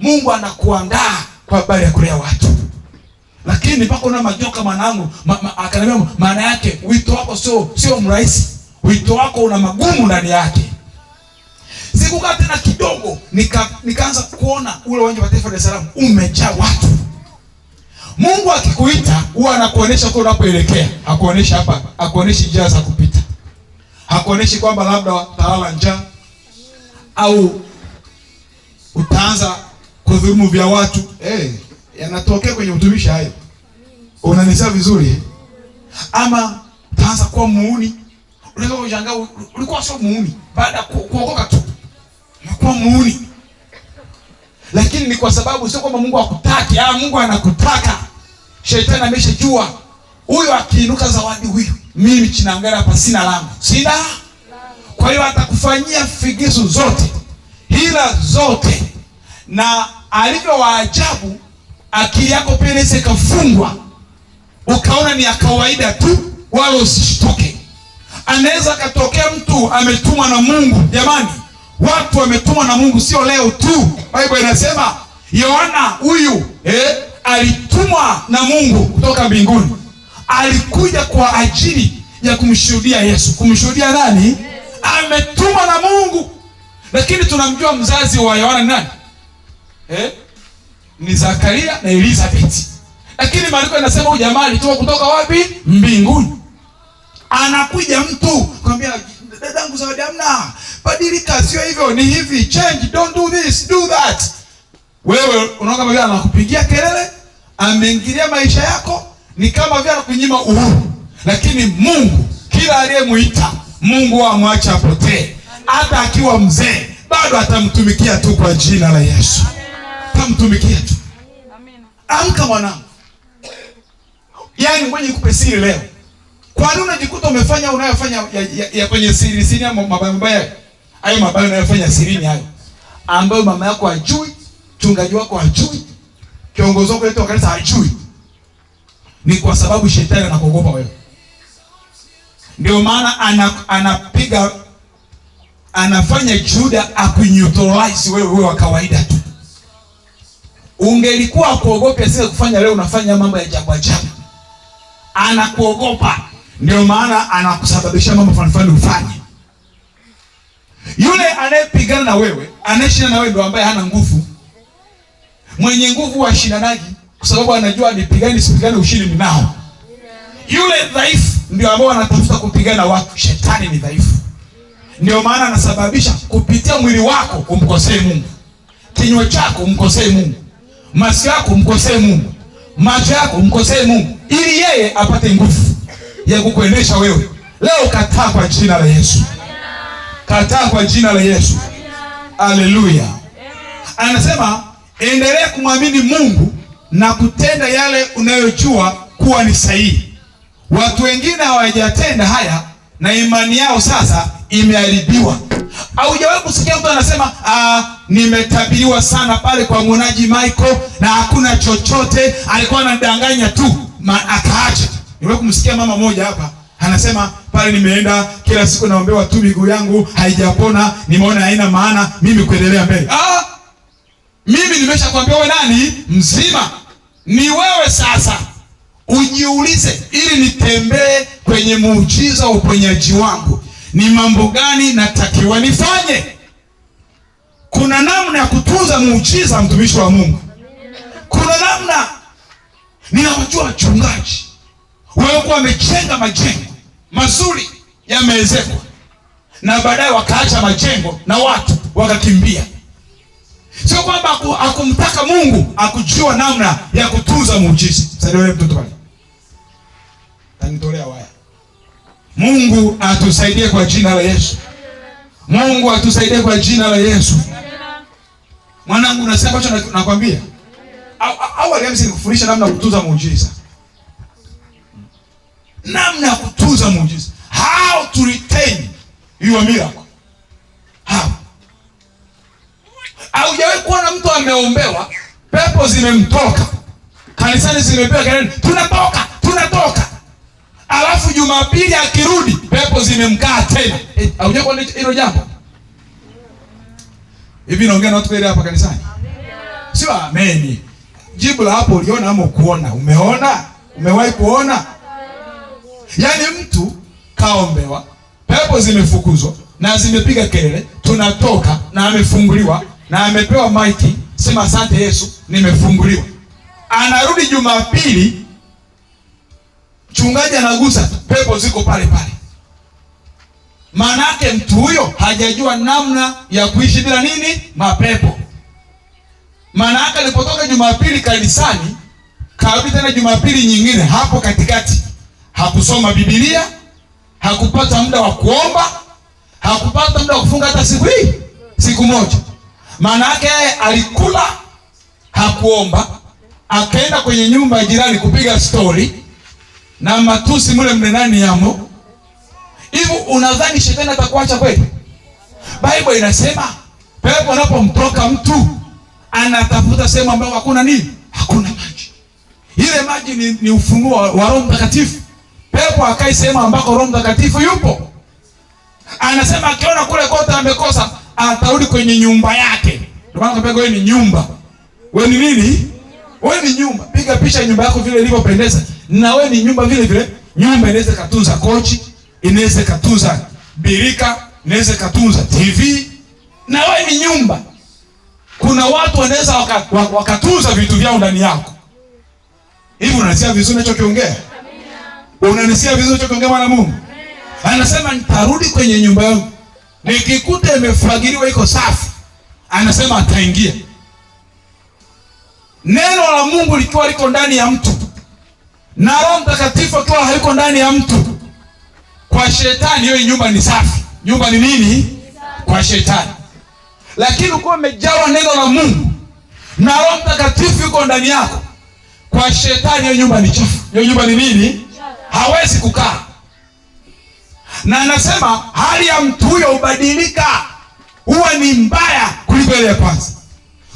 Mungu anakuandaa kwa habari ya kulea watu. Lakini mpaka una majoka mwanangu, akaniambia maana yake wito wako sio mrahisi. Wito wako una magumu ndani yake. Sikukaa tena kidogo, nikaanza kuona ule uwanja wa Taifa Dar es Salaam umejaa watu. Mungu akikuita huwa anakuonesha kwa unapoelekea. Hakuoneshi hapa, hakuoneshi njia za kupita. Hakuoneshi kwamba labda utalala njaa au utaanza kudhulumu vya watu. Yanatokea kwenye utumishi hayo. Unanisikia vizuri? Ama utaanza kuwa muuni. Unaweza kushangaa ulikuwa sio muuni, baada ya kuokoka tu unakuwa muuni. Lakini ni kwa sababu sio kwamba Mungu hakutaki. Mungu anakutaka. Shetani ameshajua huyo akiinuka Zawadi huyu, mimi Chinangara hapa sina langu. Sina. Kwa hiyo atakufanyia figisu zote, hila zote. Na alivyo waajabu, akili yako pia inaweza ikafungwa, ukaona ni ya kawaida tu, wala usishtuke. Anaweza akatokea mtu ametumwa na Mungu. Jamani, watu wametumwa na Mungu sio leo tu. Bible inasema Yohana huyu alitumwa na Mungu kutoka mbinguni. Alikuja kwa ajili ya kumshuhudia Yesu. Kumshuhudia nani? Ametumwa na Mungu. Lakini tunamjua mzazi wa Yohana ni nani? Ni Zakaria na Elizabeth. Lakini maandiko yanasema huyu jamaa alitoka kutoka wapi? Mbinguni. Anakuja mtu kwambia, dadangu Zawadi, hamna, badilika, sio hivyo, ni hivi, change, don't do this, do that. Wewe unaona kama vile anakupigia kelele, ameingilia maisha yako, ni kama vile anakunyima uhuru. Lakini Mungu kila aliyemuita Mungu amwache apotee. Hata akiwa mzee bado atamtumikia tu kwa jina la Yesu. Atamtumikia tu. Amka mwanangu. Yaani ngoja nikupe siri leo. Kwa nini unajikuta umefanya unayofanya ya kwenye siri siri ya mabaya mabaya? Hayo mabaya unayofanya sirini hayo, ambayo mama yako hajui, mchungaji wako hajui, kiongozi wako wa kanisa hajui. Ni kwa sababu shetani anakuogopa wewe. Ndio maana anapiga, anafanya juhudi akuneutralize wewe, wewe wa kawaida tu. Ungelikuwa akuogope sasa kufanya leo unafanya mambo ya ajabu ajabu. Anakuogopa. Ndio maana anakusababisha mambo fulani fulani ufanye. Yule anayepigana na wewe, anayeshinda na wewe ndio ambaye hana nguvu. Mwenye nguvu wa shindanaji, kwa sababu anajua nipigane nisipigane ushindi ninao. Yule dhaifu ndio ambao anatafuta kupigana na watu. Shetani ni dhaifu. Ndio maana anasababisha kupitia mwili wako umkosee Mungu. Kinywa chako umkosee Mungu. Masikio yako umkosee Mungu. Macho yako umkosee Mungu, ili yeye apate nguvu ya kukuendesha wewe. Leo kataa kwa jina la Yesu. Kataa kwa jina la Yesu. Haleluya. Anasema endelea kumwamini Mungu na kutenda yale unayojua kuwa ni sahihi. Watu wengine hawajatenda haya na imani yao sasa imeharibiwa. Haujawahi kusikia mtu anasema, nimetabiriwa sana pale kwa mwonaji Michael na hakuna chochote, alikuwa anadanganya tu, akaacha. Nimewahi kumsikia mama moja hapa anasema pale nimeenda kila siku naombewa tu miguu yangu haijapona, nimeona haina maana mimi kuendelea mbele. Mimi nimeshakwambia wewe nani mzima. Ni wewe sasa ujiulize, ili nitembee kwenye muujiza wa uponyaji wangu, ni mambo gani natakiwa nifanye? Kuna namna ya kutunza muujiza, mtumishi wa Mungu. Kuna namna. Ninawajua wachungaji waliokuwa wamejenga majengo mazuri yameezekwa, na baadaye wakaacha majengo na watu wakakimbia. Sio kwamba hakumtaka Mungu, akujua namna ya kutunza muujiza. Saidia wewe mtoto pale. Tanitolea waya. Mungu atusaidie kwa jina la Yesu. Mungu atusaidie kwa jina la Yesu. Mwanangu, unasema ambacho nakwambia? Au aliamsi nikufundisha namna ya kutunza muujiza. Namna ya kutunza muujiza. How to retain your miracle. How? Haujawahi kuona mtu ameombewa, pepo zimemtoka, kanisani zimepewa kelele, tunatoka, tunatoka. Alafu Jumapili akirudi pepo zimemkaa tena. Haujawahi kuona hilo jambo? Hivi naongea na watu kweli hapa kanisani? Sio ameni. Jibu la hapo uliona ama ukuona? Umeona? Umewahi kuona? Yaani mtu kaombewa, pepo zimefukuzwa na zimepiga kelele, tunatoka na amefunguliwa na amepewa maiki, sema asante Yesu, nimefunguliwa. Anarudi Jumapili, mchungaji anagusa, pepo ziko pale pale. Maanake mtu huyo hajajua namna ya kuishi bila nini? Mapepo. Maanake alipotoka Jumapili kanisani, karudi tena Jumapili nyingine, hapo katikati hakusoma Biblia, hakupata muda wa kuomba, hakupata muda wa kufunga hata siku hii, siku moja. Maana yake yeye alikula, hakuomba, akaenda kwenye nyumba ya jirani kupiga stori na matusi mule mle ndani yamo. Hivi unadhani shetani atakuacha kweli? Bible inasema pepo anapomtoka mtu anatafuta sehemu ambayo hakuna nini? Hakuna maji. Ile maji ni ufunuo wa Roho Mtakatifu. Pepo akai sehemu ambako Roho Mtakatifu yupo. Anasema akiona kule kote amekosa, atarudi kwenye nyumba yake. Ndio maana kapiga wewe ni nyumba. Wewe ni nini? Wewe ni nyumba. Piga picha nyumba yako vile ilivyopendeza. Na wewe ni nyumba vile vile. Nyumba inaweza katunza kochi, inaweza katunza birika, inaweza katunza TV. Na wewe ni nyumba. Kuna watu wanaweza wakatunza vitu vyao ndani yako. Hivi unasikia vizuri ninachokiongea? Unanisikia vizuri ninachokiongea mwana Mungu? Anasema nitarudi kwenye nyumba yangu, nikikuta imefagiliwa iko safi, anasema ataingia. Neno la Mungu likiwa liko ndani ya mtu na Roho Mtakatifu akiwa hayuko ndani ya mtu, kwa shetani hiyo nyumba ni safi. Nyumba ni nini? Kwa shetani. Lakini ukiwa umejawa neno la Mungu na Roho Mtakatifu yuko ndani yako, kwa shetani hiyo nyumba ni chafu. Hiyo nyumba ni nini? Hawezi kukaa. Na anasema hali ya mtu huyo hubadilika, huwa ni mbaya kuliko ile ya kwanza,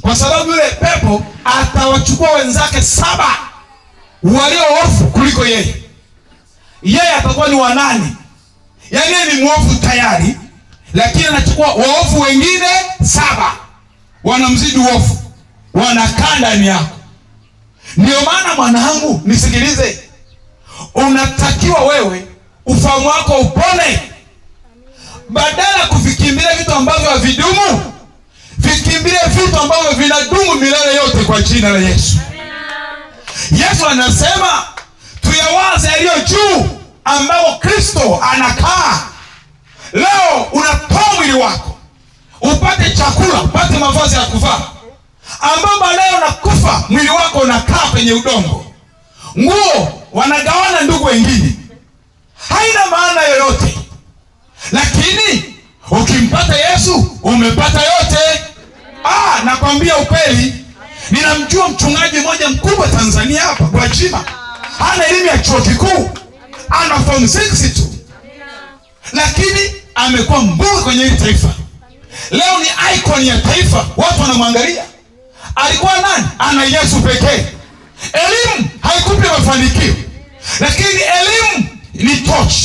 kwa sababu yule pepo atawachukua wenzake 7 walio hofu kuliko yeye. Yeye atakuwa ni wanane, yaani yeye ni mwovu tayari, lakini anachukua waovu wengine 7 wanamzidi uovu, wanakaa ndani yako. Ndio maana mwanangu, nisikilize, unatakiwa wewe ufahamu wako upone. Badala kuvikimbilia vitu ambavyo havidumu, vikimbilie vitu ambavyo vinadumu milele yote kwa jina la Yesu. Yesu anasema tuyawaze yaliyo juu ambao Kristo anakaa. Leo unatoa mwili wako upate chakula, upate mavazi ya kuvaa, ambao baadaye unakufa, mwili wako unakaa kwenye udongo, nguo wanagawana ndugu wengine, haina maana yoyote. Lakini ukimpata Yesu umepata yote. Nakwambia ukweli, ninamjua mchungaji mmoja mkubwa Tanzania hapa, Gwajima. Hana elimu ya chuo kikuu, ana form 6 tu, lakini amekuwa mbunge kwenye hili taifa. Leo ni icon ya taifa, watu wanamwangalia. Alikuwa nani? Ana Yesu pekee. Elimu haikupi mafanikio, lakini elimu ni torch,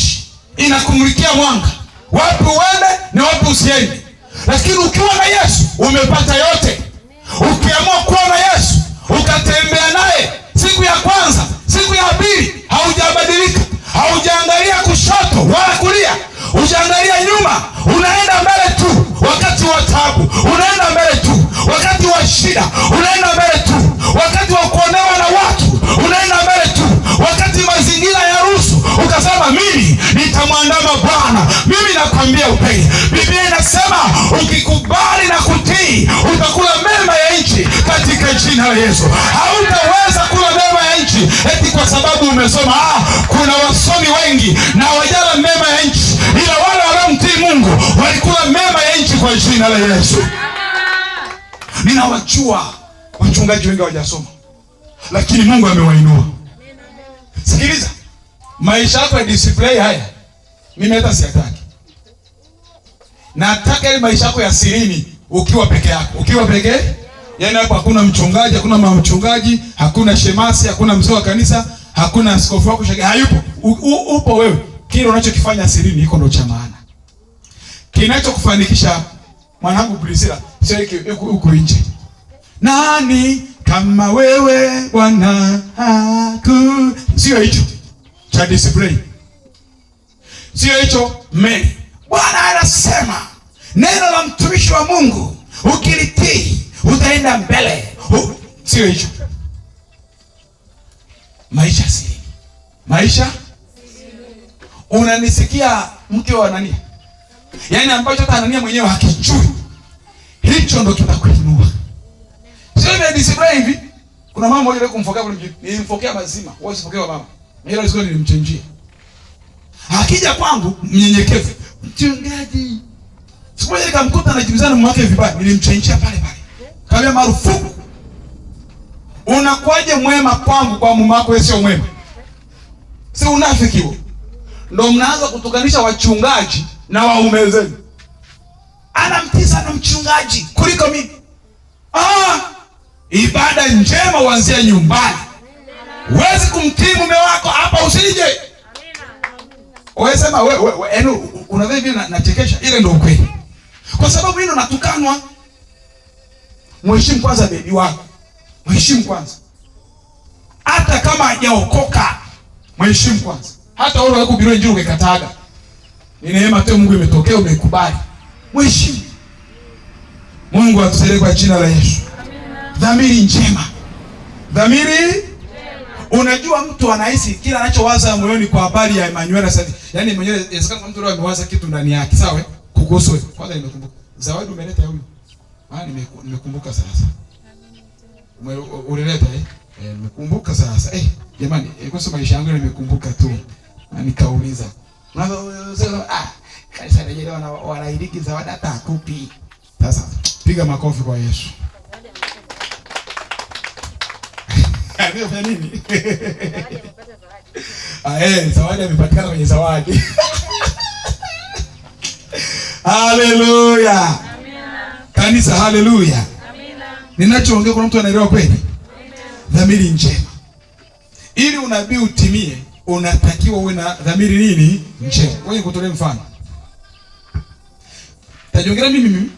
inakumulikia mwanga wapi uende na wapi usiende. Lakini ukiwa na Yesu umepata yote. Ukiamua kuwa na Yesu ukatembea naye siku ya kwanza, siku ya pili, haujabadilika, haujaangalia kushoto wala kulia, hujaangalia nyuma, unaenda mbele tu. Wakati wa taabu unaenda mbele tu, wakati wa shida unaenda mbele tu, wakati wa kuonewa na watu unaenda mbele tu, wakati mazingira ya ruhusu ukasema mimi nitamwandama Bwana. Mimi nakwambia ukweli, Biblia inasema ukikubali na kutii utakula mema ya nchi katika jina la Yesu. Hautaweza kula mema ya nchi eti kwa sababu umesoma. Kuna wasomi wengi na wajala mema ya nchi, ila wale waliomtii Mungu walikula mema ya nchi kwa jina la Yesu. Ninawajua wachungaji wengi hawajasoma, lakini Mungu amewainua. Sikiliza, maisha yako ya display haya mimi hata siyataki. Nataka ile maisha yako ya sirini, ukiwa peke yako. Ukiwa peke, yaani hapo hakuna mchungaji, hakuna mama mchungaji, hakuna shemasi, hakuna mzee wa kanisa, hakuna askofu wako, hayupo. Upo wewe. Kile unachokifanya sirini iko ndo cha maana. Kinachokufanikisha mwanangu Priscilla, sio hiki huku nje. Nani kama wewe Bwana? Sio hicho cha display, sio hicho meli. Bwana anasema neno la mtumishi wa Mungu ukilitii utaenda mbele. Sio hicho. Maisha si maisha. Unanisikia mke wa Anania? Yaani ambacho hata Anania mwenyewe hakijui. Hicho ndo kitakuinua. Sio ile display hivi. Kuna mama mmoja kumfokea kule mjini. Nilimfokea mazima. Wewe usifokee mama. Mimi ile siku nilimchenjia. Akija kwangu mnyenyekevu. Mchungaji. Siku moja nikamkuta anajibizana mume wake vibaya. Nilimchenjia pale pale. Kaambia marufuku. Unakuwaje mwema kwangu kwa mume wako wewe sio mwema? Si unafiki huo? Ndio mnaanza kutukanisha wachungaji na waume zenu. Anamtisa na mchungaji kuliko mimi. Ibada njema huanzia nyumbani. Huwezi kumtii mume wako hapa usije. Wewe sema wewe yaani unadhani vile nachekesha, ile ndio ukweli. Kwa sababu hilo natukanwa. Mheshimu kwanza bebi wako. Mheshimu kwanza. Hata kama hajaokoka, mheshimu kwanza. Hata wewe unahubiriwa injili ukikataga. Ni neema tu Mungu imetokea umeikubali. Mheshimu. Mungu atusaidie kwa jina la Yesu. Dhamiri njema. Dhamiri njema. Unajua mtu anahisi kila anachowaza moyoni kwa habari ya Emmanuel sasa. Yaani Emmanuel inawezekana mtu leo amewaza kitu ndani yake, sawa? Kukuhusu wewe. Kwanza nimekumbuka. Zawadi umeleta huyu. Maana nimekumbuka sasa. Ulileta eh? Nimekumbuka sasa. Jamani, ilikuwa sio maisha yangu nimekumbuka tu. Na nikauliza. Kanisa lenyewe wanailiki zawadi hata hakupi. Sasa piga makofi kwa Yesu. Aliyofanya nini? Zawadi amepatikana kwenye zawadi. Haleluya. Kanisa, haleluya. Ninachoongea kuna mtu anaelewa kweli? Dhamiri njema. Ili unabii utimie, unatakiwa uwe na dhamiri nini? Njema. Wewe nikutolee mfano. Tajiongelea mimi.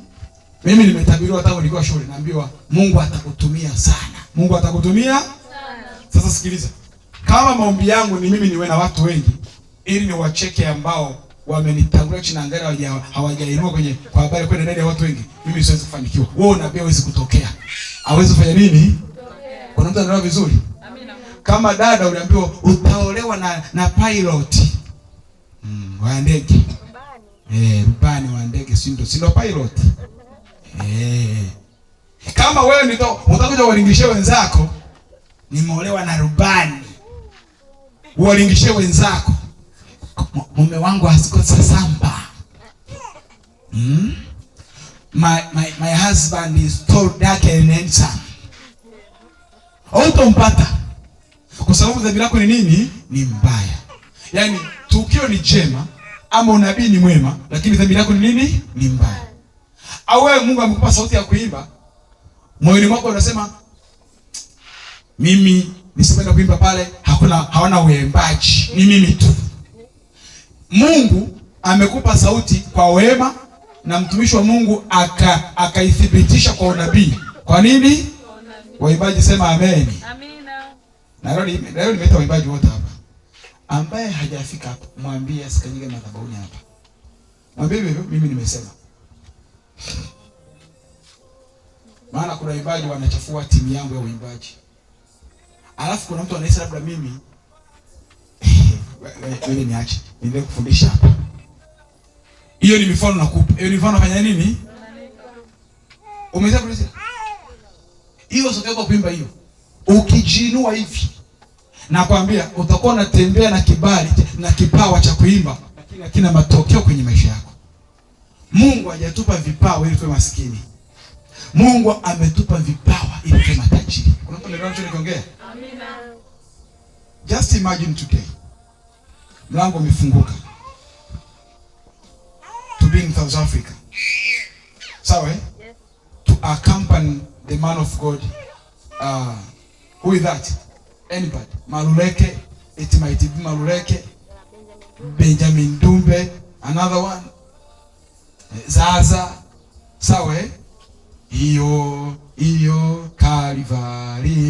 Mimi nimetabiriwa tangu nilikuwa shule, naambiwa Mungu atakutumia sana. Mungu atakutumia sana. Sasa sikiliza. Kama maombi yangu ni mimi niwe na watu wengi ili niwacheke ambao wamenitangulia chini angalia hawajainua kwenye kwa habari kwenda ndani ya watu wengi, mimi siwezi kufanikiwa. Wewe unabii hawezi kutokea. Hawezi kufanya nini? Kuna mtu anaelewa vizuri? Amina. Kama dada uliambiwa utaolewa na pilot. Wa ndege. Rubani wa ndege, si ndio pilot? Kama wewe ndio utakuja uwalingishie wenzako nimeolewa na rubani. Uwalingishie wenzako mume wangu asikosa samba. My husband is tall, dark and handsome. Hautompata. Kwa sababu dhambi lako ni nini? Ni mbaya. Yaani tukio ni jema ama unabii ni mwema, lakini dhambi lako ni nini? Ni mbaya. Au wewe Mungu amekupa sauti ya kuimba, moyoni mwako unasema mimi nisipenda kuimba pale, hakuna hawana uimbaji, ni mimi tu. Mungu amekupa sauti kwa wema na mtumishi wa Mungu akaithibitisha kwa unabii. Kwa nini? Waimbaji sema amen. Amina. Na leo nimeita waimbaji wote hapa. Ambaye hajafika hapa, mwambie asikanyige madhabahuni hapa. Mwambie hivyo mimi nimesema. Maana kuna waimbaji wanachafua timu yangu ya uimbaji. Alafu kuna mtu anahisi labda mimi wewe niache niendelee kufundisha hapa. Hiyo ni mifano nakupa. Hiyo ni mifano nafanya nini? Umeweza kuuliza? Hiyo sio kwa kuimba hiyo. Ukijiinua hivi nakwambia utakuwa unatembea na kibali na kipawa cha kuimba lakini hakina matokeo kwenye maisha yako. Mungu hajatupa vipawa ili tuwe maskini. Mungu ametupa vipawa ili tuwe matajiri. Kuna mtu anaelewa ninachokiongea? Amina. Just imagine today. Mlango umefunguka. To be in South Africa. Sawa eh? Yes. To accompany the man of God. Who is that? Anybody? Maluleke. It might be Maluleke. Benjamin Dumbe. Another one. Zaza. Sawa eh? Hiyo hiyo Kalvari.